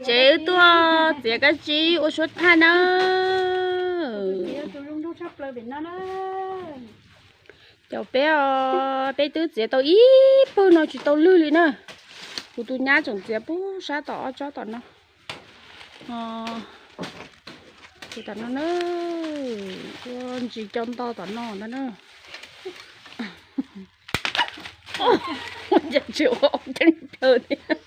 Tsev wb tuaj txiav kab tsib ua suab thaj na. Caum peb os, peb twb txiav tau ib pawg no tsis tau lwg li na. Kuv tus nyab tseem txiav puag sab tom ob tsob tom no. Txiav tom no na, ua ntsis cov nto tom no ntag na. Cas tsis ua ob ceeb plaws thiab.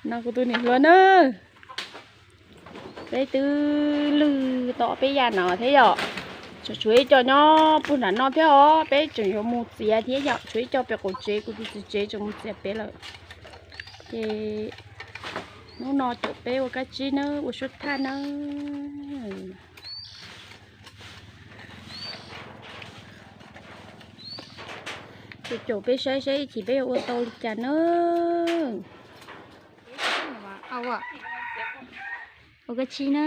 No kuv tus niam hluas na, peb twb lwg tau peb yam no thiab yom. Tseem tshuav ib co nyob puag nram no thiab os, peb tseem yuav mus txiav thiab yom. Tshuav ib co pem qaum tsev, kuv tus txiv tsev tseem mus txiav pem lawm. Ces hnub no caum peb ua kab tsib nawb, ua suab thaj nawb. Ces caum peb saib saib ib chim peb yuav ua tau li cas nawb. Ua kab tsib na.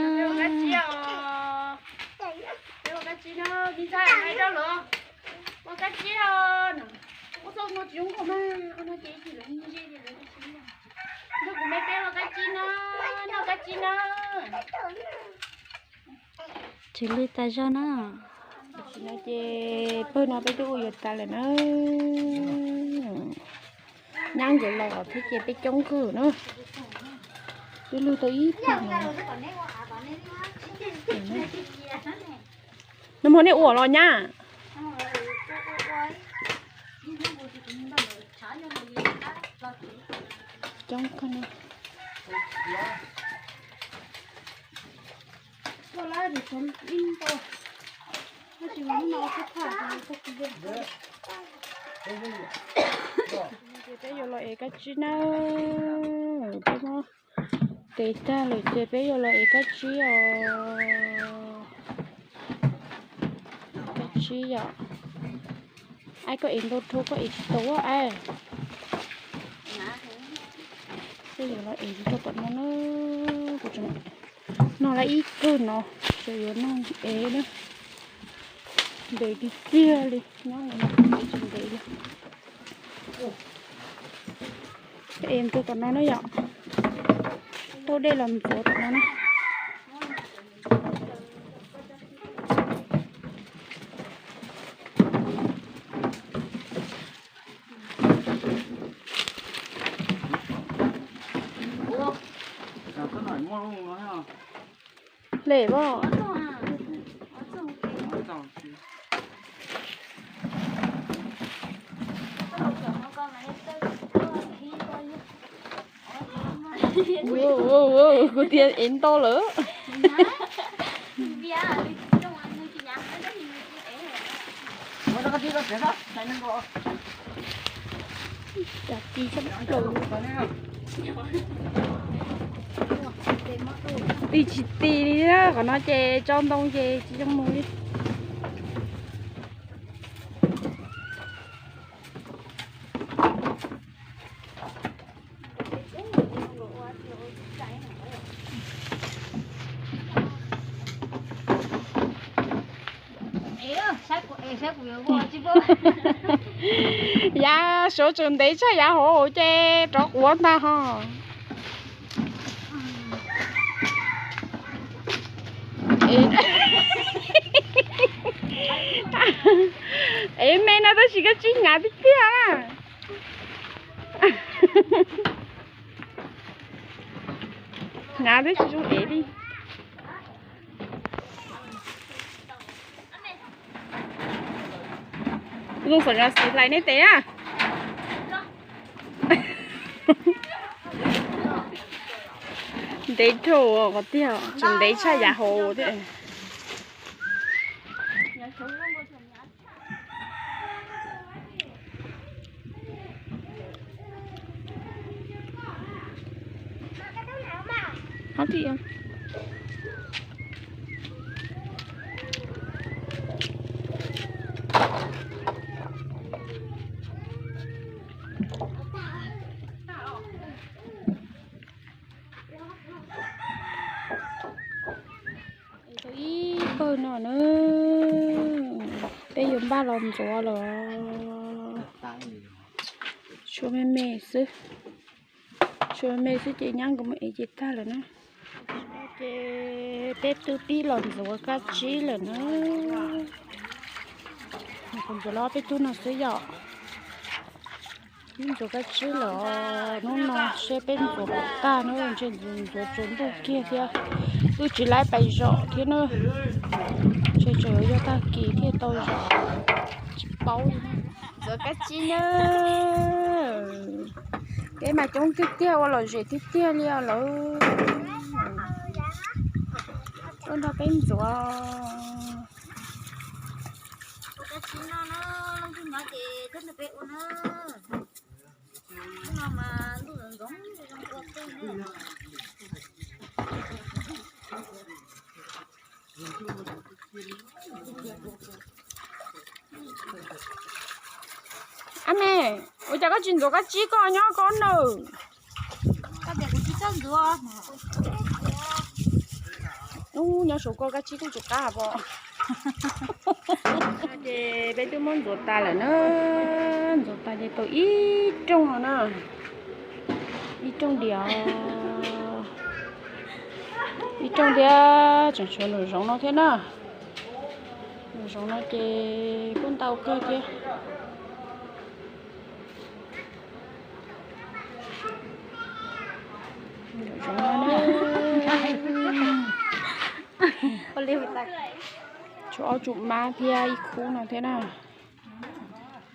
Tsis lwj tas zog na. Tam sim no ces pawg no peb twb ua yuav tas lawm na. Nyab nkawd los thiab ces peb coob kawg na. Twb lwg tau ib pawg no. Nag hmo nej ua los nyab? Coob kawg na. Ces peb yuav los ev kab tsib na. Peb muab tes tag lawm ces peb yuav los ev kab tsib os. Kab tsib yom. Ai koj ev ntau dhau koj ev tsis tau as. Peb yuav los ev rau tom no na. Kuv tseem noj lawm ib kawg no, tseem yuav noj ev na. Ntev tiag tiag li, nyob tsis ntev li. Ev ntau tom no na yom. Tau dej los ntxuav tom no na. Hle as. Kuv tias ev ntau lawm. Ti tsis ti li, qhov no ces tso ntoo ces tsis zoo mus li. Yav saud tseem ntev tshaj yav hauv ces rov quav ntag ho. Ev me no tab sis koj tsis hnyav tiag tiag na. Hnyav twb tsis zoo ev li. Zoo xav nyob xwb hlais nej tes na. Ntev dhau qhov tiag, tseem ntev tshaj yav hauv thiab. Tau ib pawg no na, peb yuav npaj los ntxuav lawm. Tshuav me me xwb. Tshuav me xwb ces nyab nkawd mus ev ces tag lawm na. Ces peb twb pib los ntxuav kab tsib lawm na. Kuv ntxuav los peb tug no xwb yom. Pib ntxuav kab tsib lawm os. Hnub no seb peb ntxuav puas tag na, ntshe ntxuav tsaus ntuj kiag thiab. Twb tsis laib pais zom thiab na. Ntshe tseem yog tag kis thiaj tau zom, tsis paub li na. Ntxuav kab tsib na. Peb mas coob tiag tiag, ua lom zem tiag tiag li os lawm. Tuaj nrog peb ntxuav. Ab me, ua cas koj tsis ntxuav kab tsib koj nyob koj nawm? Ub, nyob saum koj kab tsib kuj tsis qab pom. Ces peb twb muab ntxuav tas lawm na. Ntxuav tas ces tau ib rooj no na. Ib rooj diam. Ib rooj thiab tseem tshuav nraum zoov no thiab na. Nraum zoov no ces kuj ntau kawg thiab. Nraum zoov no na. Tshuav ob tsum mab thiab ib khub no thiab na.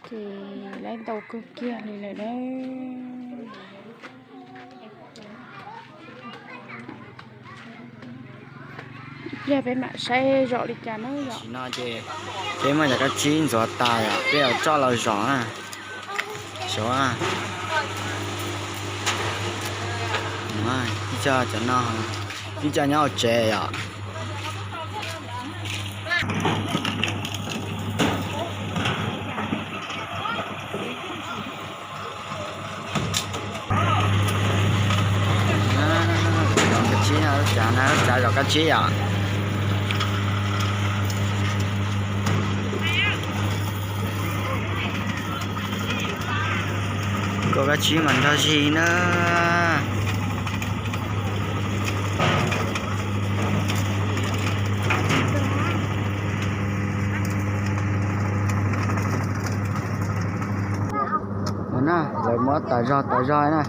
Ces laib ntau kawg kiag li lawm na. Ib pliag peb mam saib zom li cas na yom. Tam sim no ces peb muab cov kab tsib ntxuav tas yom, peb yuav coj los zom na. Xyov, ib co cov no, ib co nyob hauv tsev yom. Zom kab tsib, lub tsav na, lub tsav zom kab tsib yom. Kuv kab tsib mas nrog zig na. No na, lawv muab tas zog tas zog na.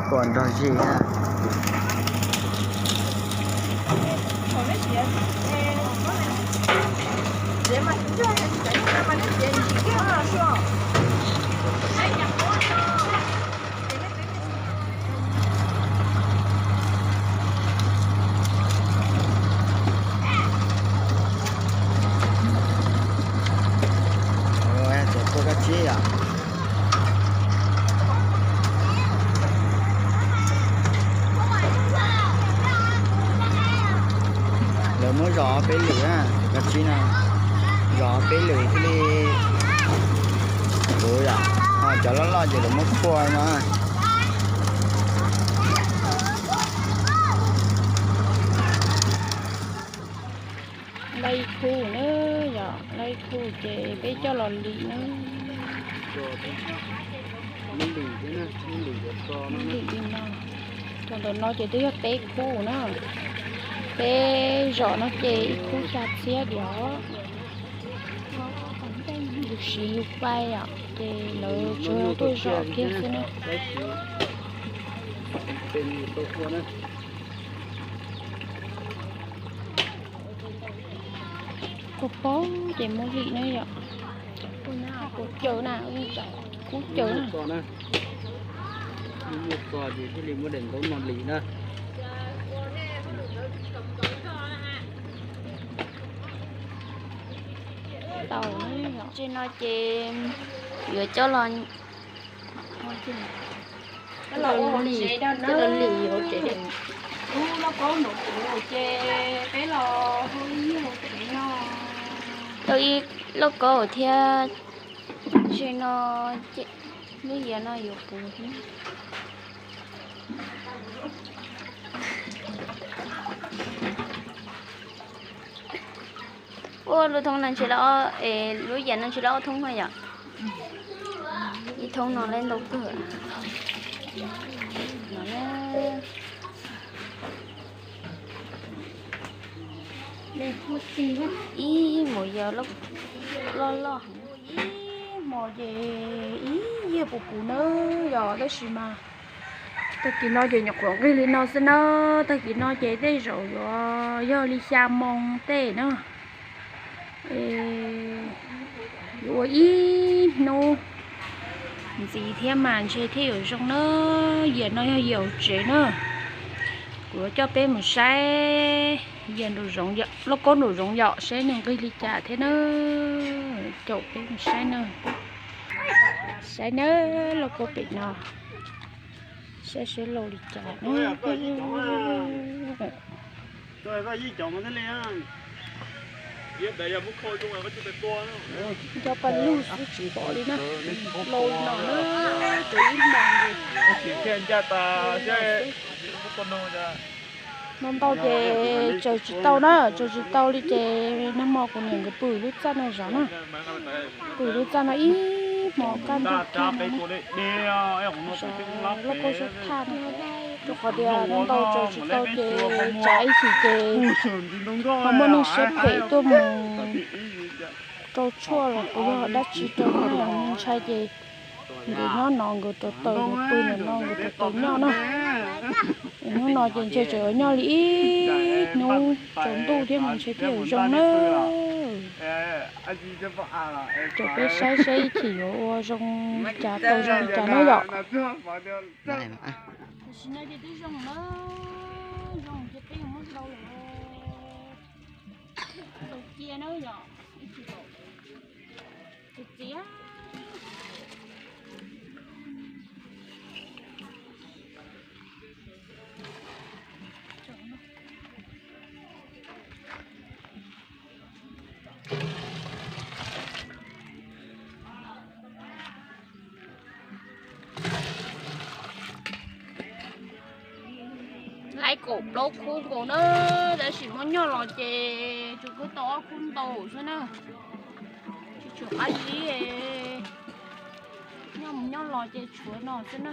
Tuaj nrog zig na. Cov kua kab tsib yom. Lawv muab zom peb lwm na, kab tsib na, zom peb lwm thiaj li puv yom. Ho cov loj loj ces lawv muab phua no. Laj ib khub na, yog laj ib khub ces peb coj los lim na. Lim li no, thaum ntawm no ces twb yog peb khub na. Peb zom no ces ib khub xya txhiab diam. Yus siv yus pais os, ces lawv tsuas tuaj zom kiag xwb na. Kua paug ces muab lim na yom. Kua caw na, kub caw na. Muaj txog ces thiaj li muab daim ntaub no lim na. Tau, tsev no ces yuav coj los, coj los lim hauv tsev. Lub lauj kaub nraum kuv ces peb los hu ib hauv tsev no. Tau ib lauj kaub thiab. Ntshe no, lub yias no yuav puv. Ua lub thoob no ntshe lawv, lub yias no ntshe lawv ob thoob no yom. Ib thoob no lawv ntau kawg. Ib hmos yias loj loj, ib hmos ces ib yias puv puv na yom, tab sis mas tag kis no ces nyuam qhuav nqig li no xwb na. Tag kis no ces tej zaum yuav yog li xya moo tej na. Yuav ua ib hnub ntxiv thiab mas ntshe thiaj yuav zoo na. Yias no yog yias hauv tsev na. Kuv yuav coj peb mus saib yias nraum zoov, lauj kaub nraum zoov yom, saib nws nqig li cas thiab na. Caum peb mus saib na. Saib na, lauj kaub pem no, saib seb lauj li cas na. Cov paj lug xwb tsis pom li na. Lauj no na, cov ib hmos no ntau ces tsaws tsis tau na, tsaws tsis tau li ces nag hmo kuv niam nkawd pw lub txaj no zov na. Pw lub txaj no ib hmos kaj ntug kiag no na. Zov lauj kaub sab thaj no, rau qhov tias no ntau tsaws tsis tau ces tsav ib chim ces ho muaj neeg siab phem tuaj mus rau tshuaj los puas yog dab tsi rau na, ntshai ces nkawd nyob no nkawd rauv taws, nkawd pw ntawm no nkawd rauv taws nyob na. Hnub no ces ntshe tseem yuav nyob li ib hnub tsaus ntuj thiab mas ntshe thiaj yuav zoo na. Caum peb saib seb ib chim yuav ua zoo cas tau zoo li cas na yom. Tam sim no ces twb zoo na, zoo ces peb yuav muab ntau lawm, ntau cia na yom, ib chim txiv txiv. Laib kaum plaub khub nkaus na, tab sis muab nyoj los ces tsuas kub tau ob khub ntau xwb na. Tsis tshuav qab zib, nyoj mus nyoj los ces tshuav no xwb na.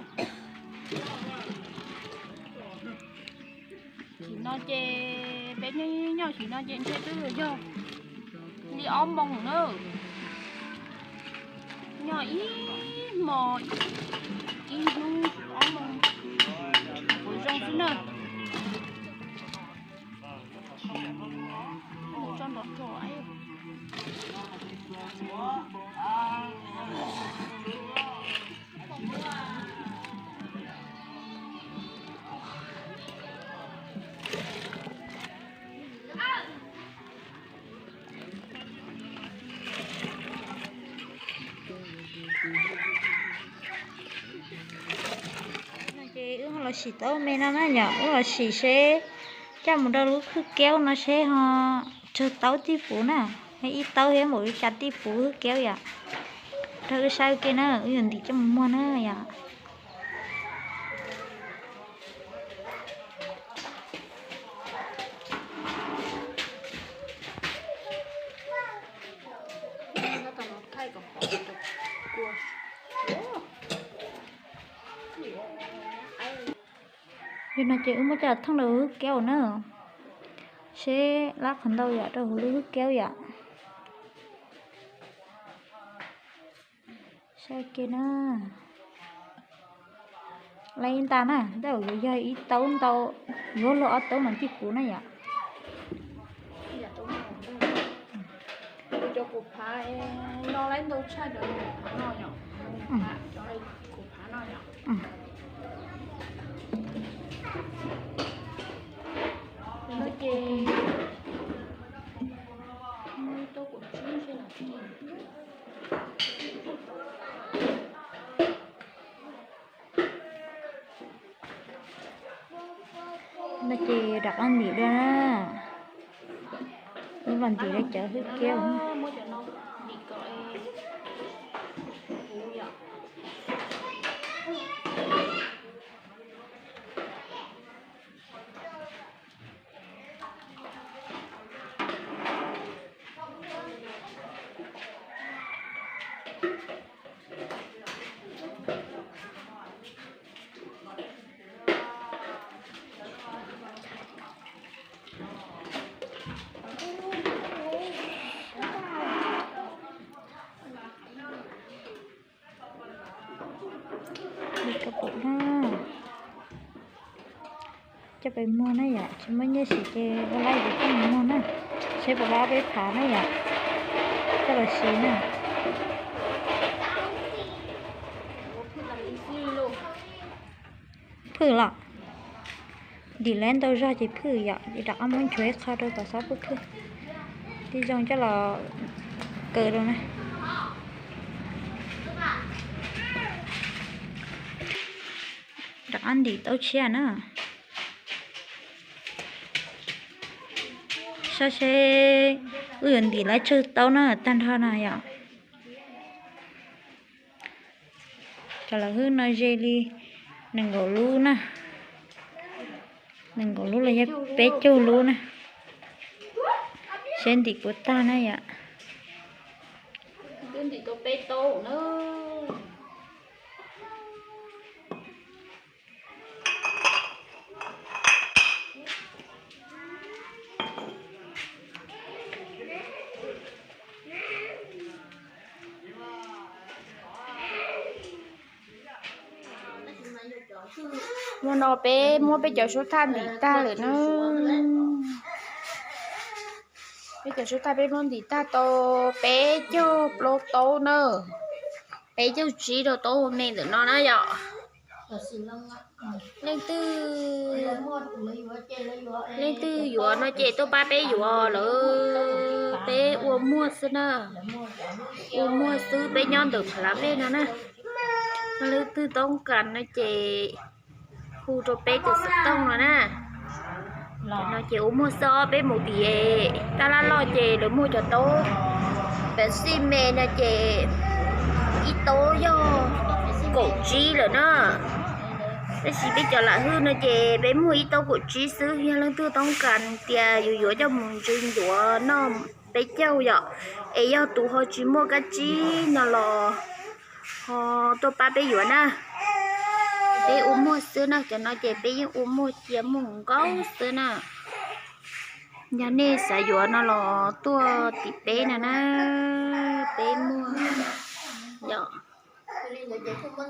Chim no ces peb nyob nyob chim no ces ntshe twb yog li ob moos na. Nyob ib hmos ib hnub ob moos, kuv zoo xwb na. Tso nrov nrov. Ces wb los sim tau me no na yom, wb los sim seb coj mus rau lub hwj kiaub no seb ho tsawg taub tij puv na, ib taub thiab npaum li cas tij puv hwj kiaub yom. Rau wb saib ua ke na, wb yuav ntim coj mus muag na yom. Yog no ces wb muab coj thooj rau hwj kiaub na, seb lab qhov ntau yom, rau hauv lub hwj kiaub yom. Saib ke na. Lab ib nta na, tab sis yuav yog ib taub ntau, yuav luag ob taub no tij puv na yom. Cov kuv phav no lab ntau tshaj cov kuv phav no yom. Cov kuv phav no yom. No ces muaj ib taub kuv tsib ntshe no. No ces rov qab ntim dua na. Wb los ntim dua cov hwj kiaub. Li kaum pum na. Coj peb muag na yom, tsis muaj nyiaj siv ces ua lab yuav coj mus muag na. Seb puas lab peb phav na yom, coj los siv na. Phwj los ntim lawv ntau zog ces phwj yom, ces rov qab muab nchuav ib qho rau kom xob phwj phwj. Tib zoo coj los kaw rau na. Rov qab ntim taub tshiab na. Saib seb wb yuav ntim lawv tsawg taub na, tag nrho na yom. Cov lawv hwb no ze li nees nkaum lub na. Nees nkaum lub los yog peb caug lub na. Seb ntim puas tag na yom. Twb ntim tau peb taub na. Hmo no peb muab peb cov sub thaj ntim tag lawm na. Peb cov sub thaj peb muab ntim tag tau peb caug plaub taub na. Peb caug tsib rau taub me ntawm no na yom. Leej twg, leej twg yuav no ces tuaj pab peb yuav lawm, peb ua muag xwb na. Ua muag xwb, peb nyob ntawm Phav Lav Vej no na. Leej twg toob kas no ces hu rau peb tus xov tooj no na. No ces ua muag xwb, peb mus tim Taj Laj Loj ces lawv muag cov taub Pepsi me no ces ib taub yog kaum tsib lawm na. Tab sis peb cov lam hwj no ces peb muag ib taub kaum tsib xwb, yog leej twg toob kas tias yus yuav coj mus ntxhw ncuav noj peb caug yom. Es yog tus ho tsis muaj kab tsib no los ho tuaj pab peb yuav na. Peb ua muag xwb na, cov no ces peb yeej ua muag cia muag nkaub xwb na. Yog nej xav yuav no los tuaj tim peb no na, peb muag yom.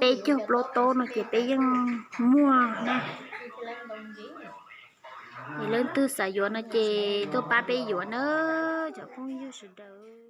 Peb caug plaub taub no ces peb yeej muag na. Es leej twg xav yuav no ces tuaj pab peb yuav na, cov phooj ywg sawv daws.